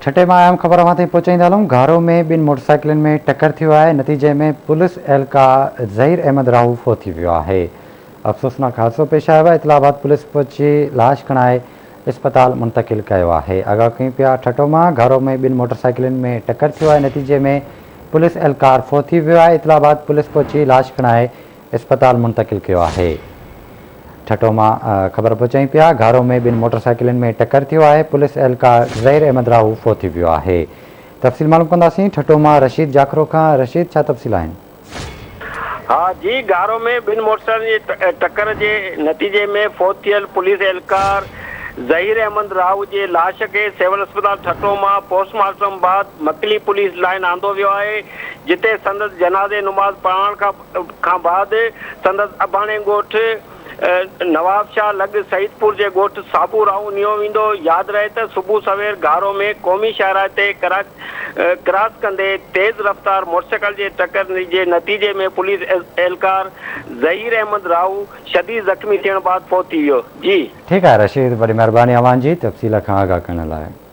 ٺٽي مان اهم خبر اوهان تائين پهچائيندا هلون، گهارو ۾ ٻن موٽرسائيڪلن ۾ ٽڪر ٿيو آهي، نتيجي ۾ پوليس اهلڪار ظهير احمد راهو فوت ٿي ويو آهي. افسوسناڪ حادثو پيش آيو آهي، اطلاع بعد پوليس پهچي لاش کڻائي اسپتال منتقل ڪيو آهي. آگاهه ڪيون پيا ٺٽو مان گهارو ۾ ٻن موٽرسائيڪلن ۾ ٽڪر ٿيو آهي، نتيجي ۾ پوليس اهلڪار فوت ٿي ويو آهي، اطلاع بعد پوليس پهچي لاش کڻائي اسپتال منتقل ڪيو آهي. ٺٽو مان خبر پهچائين پيا گهارو ۾ ٻن موٽر سائيڪلن ۾ ٽڪر ٿيو آهي پوليس اهلڪار ظهير احمد راهو فوت ٿي ويو آهي تفصيل معلوم ڪنداسين ٺٽو مان رشيد جاکرو کان رشيد ڇا تفصيل آهن. ها جي گهارو ۾ ٻن موٽر سائيڪلن جي ٽڪر جي نتيجي ۾ فوت ٿيل پوليس اهلڪار ظهير احمد راهو جي لاش کي سول اسپتال ٺٽو مان پوسٽ مارٽم بعد مڪلي پوليس لائين آندو ويو آهي جتي سندس جنازي نماز پڙهائڻ کان کان بعد سندس اباڻي ڳوٺ نوابشاهه لڳ سعيدپور جي ڳوٺ صابو راهو نيو ويندو. ياد رهي ته صبح سوير گهارو ۾ قومي شاهراهه تي ڪراس ڪندي تيز رفتار موٽرسائيڪل جي ٽڪر جي نتيجي ۾ پوليس اهلڪار ظهير احمد راهو شديد زخمي ٿيڻ بعد فوت ٿي ويو. جي. ٺيڪ آهي رشيد وڏي مهرباني اوهان جي تفصيل کان آگاهه ڪرڻ لاء.